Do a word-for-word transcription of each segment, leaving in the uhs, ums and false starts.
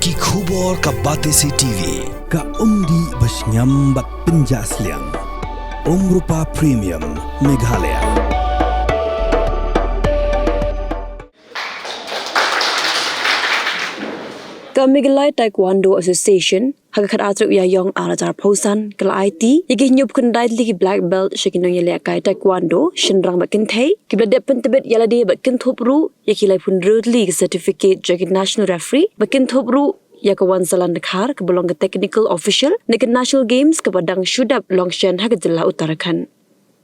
Ki khubor ka Batesi T V, ka umdih ba shngiam bad pynjah sliang. Umrupa Premium, Meghalaya. Ka Meghalaya Taekwondo Association, ha ka khatar tarik u Ïaïong ar hajar arphew san, ka la aiti ïa ki hynñiewphew khyndai tylli ki black belt sha ki nongïalehkai taekwondo shynrang bad kynthei, kiba la dep pyntbit ïa lade bad kynthup ruh ïa ki laiphew hynriew tylli ki certificate jong ki national referee, bad kynthup ruh ïa ka Wanzalan Dkhar, kaba long ka technical official na ka National Games kaba dang shu dep long shen ha ka jylla Uttarakhand.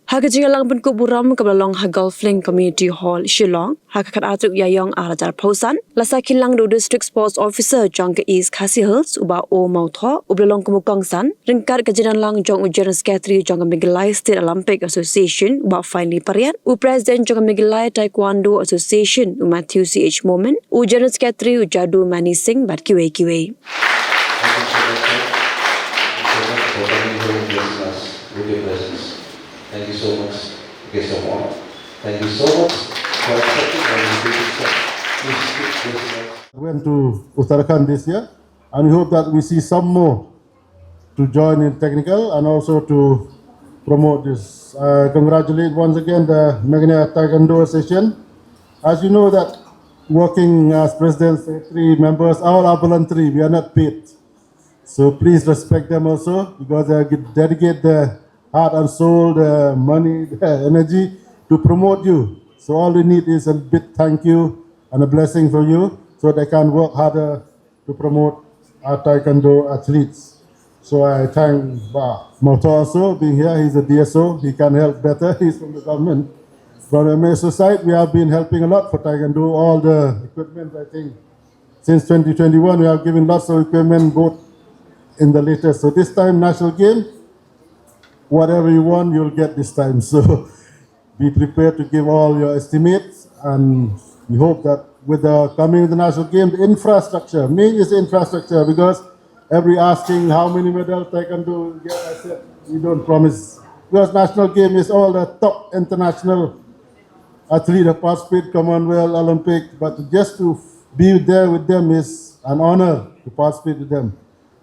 Ha ka jingïalang pynkup burom kaba la long ha Golf Link Community Hall, Shillong, ha ka khatar tarik u Ïaïong ar hajar arphew san, la sakhi lang da u District Sports Officer jong ka East Khasi Hills, u Bah O Mawthoh, uba la long kum u kongsan, ryngkat ka jingdon lang jong u General Secretary jong ka Meghalaya State Olympic Association, u Bah Finely Pariat, u President jong ka Meghalaya Taekwondo Association, u Matthew C H Momin, u General Secretary, u Jadu Mani Singh, bad kiwei kiwei. Thank you so much, sir. Thank you so much for coming here and blessing us with your presence. Thank you so much. Okay, so much. Thank you so much for accepting our invitation, sir. Please keep blessing us. Went to Uttarakhand this year, and we hope that we see some more to join in technical and also to promote this. Uh, congratulate once again the Meghalaya Taekwondo Association. As you know that working as president, secretary, members, all are voluntary. We are not paid. So please respect them also because they gi-, dedicate their heart and soul, their money, their energy to promote you. So all we need is a big thank you and a blessing for you so they can work harder to promote our taekwondo athletes. So I thank Bah Mawthoh also being here. He's a D S O. He can help better. He's from the government. From the M S O side, we have been helping a lot for taekwondo. All the equipment, I think, since twenty twenty-one, we have given lots of equipment, both in the latest. So this time, national game, whatever you want, you'll get this time. So be prepared to give all your estimates, and we hope that with the coming of the national game, the infrastructure, main is the infrastructure, because every asking how many medal taekwondo will get, I said, we don't promise. Because national game is all the top international athlete have participate, Commonwealth, Olympic, but just to be there with them is an honor to participate with them.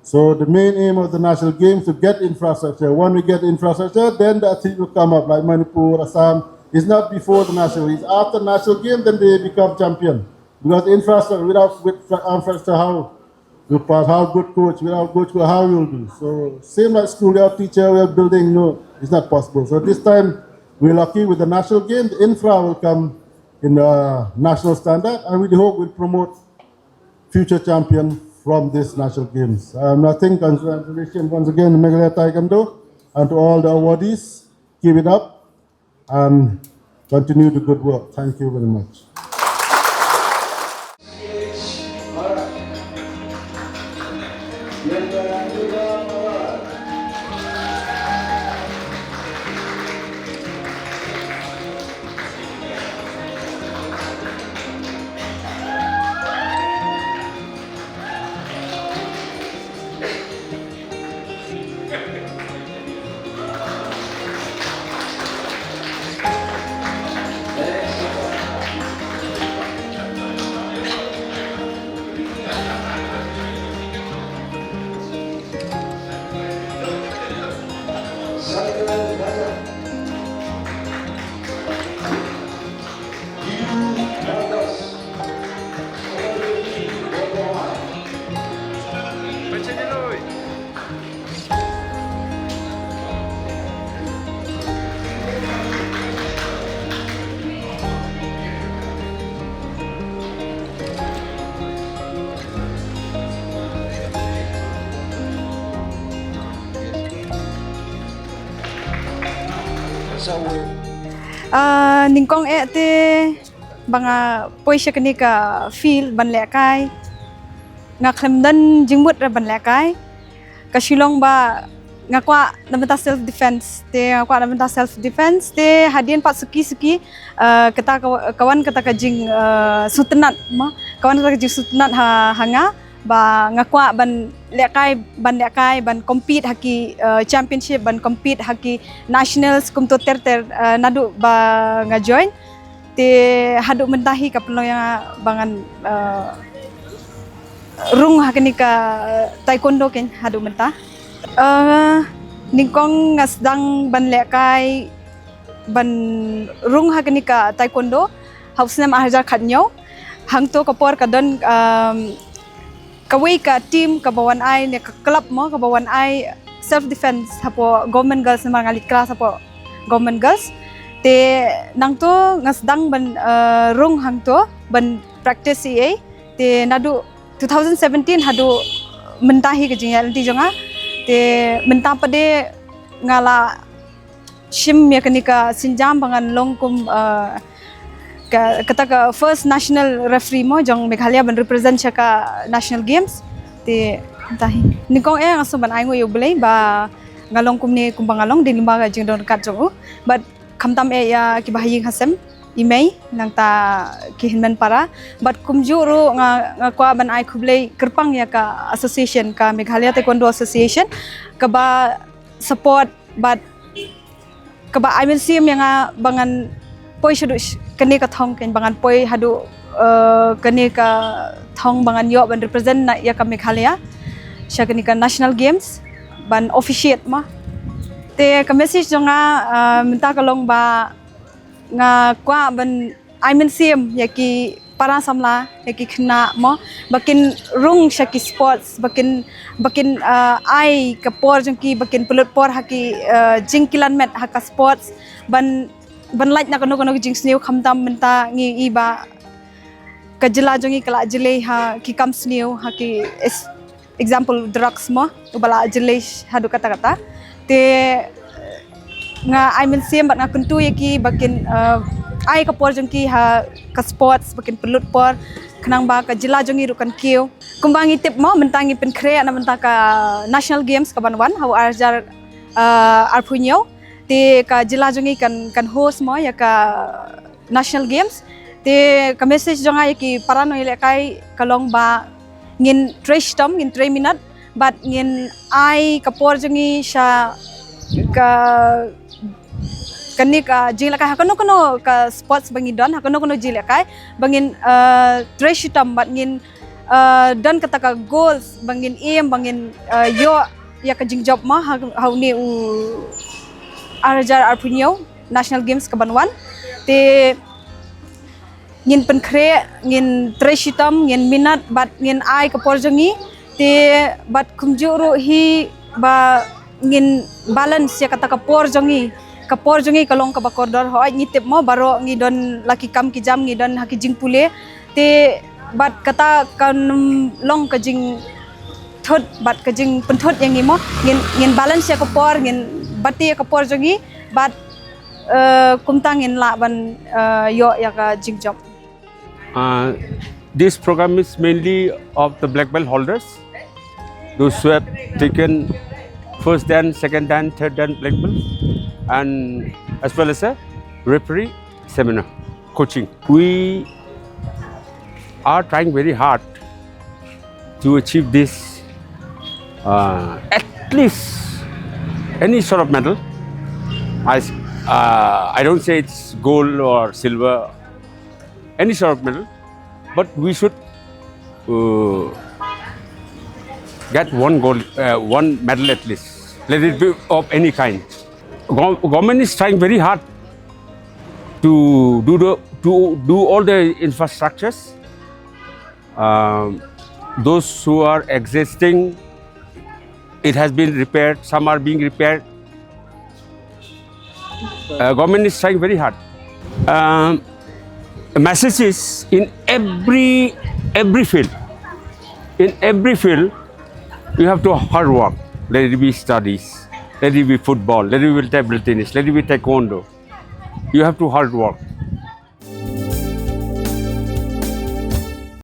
So the main aim of the national games to get infrastructure. When we get infrastructure, then the athlete will come up like Manipur, Assam. It's not before the national, it's after national game, then they become champion. Because infrastructure, without with infrastructure, how you pass, how good coach, without good coach, how you'll do. So same like school, you have teacher, we have building, no, it's not possible. So this time we're lucky with the national game, the infra will come in the national standard, and we hope will promote future champion from this national games. Um, I think congratulations once again, Meghalaya Taekwondo, and to all the awardees, keep it up and continue the good work. Thank you very much. Ah, nyngkong eh te ba nga poi sha kane ka field ban lehkai, nga khlem don jingmut re ban lehkai. Ka shu long ba nga kwah na bynta self defense, te nga kwah na bynta self defense, te hadien pat suki suki, ah, kata ka, ka wan kata ka jing, ah, sngewtynnat mo, ka wan kata ka jing sngewtynnat ha, ha nga, ba nga kwah ban lehkai, ban lehkai, ban compete ha ki, eh, championship, ban compete ha ki nationals kumto ter ter, eh, naduh ba nga join. Te haduh mynta hi ka pynlong ïa nga ba ngan, eh, rung ha kane ka taekwondo kein haduh mynta. Uh, nyngkong nga sdang ban lehkai ban rung ha kane ka taekwondo ha u snem ar hajar khatñiew. Hangto ka por ka don, um, kawei ka team kaba wan ai ne ka club mo kaba wan ai self defense hapoh Government Girls namar nga leit klas hapoh Government Girls. Te nangto nga sdang ban, uh, rung hangto ban practice ei ei. Te naduh two thousand seventeen haduh mynta hi ka jingïaid lynti jong nga. Te mynta pat de nga la shim ïa kane ka sienjam ba ngan long kum, uh, ka, kata ka first national referee mo jong Meghalaya ban represent sha ka national games. Te mynta hi nyngkong eh nga sngew ban ai nguh ïa U Blei ba nga long kumne kumba nga long dei lyngba ka jingdon ryngkat jong u. Bad khamtam eh ïa kiba ha ïing ha sem, i mei, nangta ki hynmen para. Bad kumjuh ruh nga, nga kwah ban ai khublei kyrpang ïa ka association, ka Meghalaya Taekwondo Association, kaba support bad kaba ai mynsiem ïa nga ba ngan poi shaduh sh-, kane ka thong kein ba ngan poi haduh, uh, kane ka thong ba ngan ïoh ban represent na ïa ka Meghalaya sha kane ka National Games ban officiate mo. Te ka message jong nga, uh, mynta ka long ba nga kwah ban ai mynsiem ïa ki para samla, ïa ki khynnah mo, ba kin rung sha ki sports, ba kin, ba kin, uh, ai ka por jong ki, ba kin pynlut por ha ki, uh, jingkylliang met ha ka sports, ban, ban lait na kano kano ka jingsniew khamtam mynta ngi i ba ka jylla jong ngi ka la jyllei ha ki kam sniew, ha ki es-, example drugs mo, uba la jyllei haduh katta katta. Te nga ai mynsiem bad nga kyntu ïa ki ba kin, uh, ai ka por jong ki ha ka sports ba kin pynlut por khnang ba ka jylla jong ngi ruh kan kiew. Kumba ngi tip mo mynta ngi pynkhreh na mynta ka National Games kaban wan ha u ar hajar, uh, arphew hynñiew. Te ka jylla jong ngi kan, kan host mo ïa ka National Games. Te ka message jong nga ïa ki para nongïalehkai ka long ba ngin trei shitom, ngin trei minot, bad ngin ai ka por jong ngi sha ka, kane ka jingïalehkai ha kano kano ka sports ba ngi don, ha kano kano jingïalehkai ba ngin, uh, trei shitom bad ngin, uh, don kata ka goals ba ngin aim ba ngin, uh, ïoh ïa ka jingjop mo ha, ha une u ar hajar arphew hynñiew National Games kaban wan. Te ngin pynkhreh, ngin trei shitom, ngin minot bad ngin ai ka por jong ngi. Te bad kumjuh ruh hi ba ngin balance ïa kata ka por jong ngi. Ka por jong ngi ka long kaba kordor, hooid ngi tip mo baroh ngi don la ki kam ki jam, ngi don ha ki jingpule. Te bad kata kan long ka jingthut bad ka jingpynthut ïa ngi mo. Ngin, ngin balance ïa ka por, ngin bati ïa ka por jong ngi bad, uh, kumta ngin lah ban, uh, ïoh ïa ka jingjop. Uh, this program is mainly of the black belt holders, those who have taken first dan, second dan, third dan black belt, and as well as a referee seminar coaching. We are trying very hard to achieve this, uh, at least any sort of medal. I, s- uh, I don't say it's gold or silver, any sort of medal, but we should, uh, get one gold, uh, one medal at least. Let it be of any kind. Gov- government is trying very hard to do the, to do all the infrastructures. Um, those who are existing, it has been repaired. Some are being repaired. Uh, government is trying very hard. Um, the message is in every, every field. In every field, you have to hard work. Let it be studies, let it be football, let it be table tennis, let it be taekwondo. You have to hard work.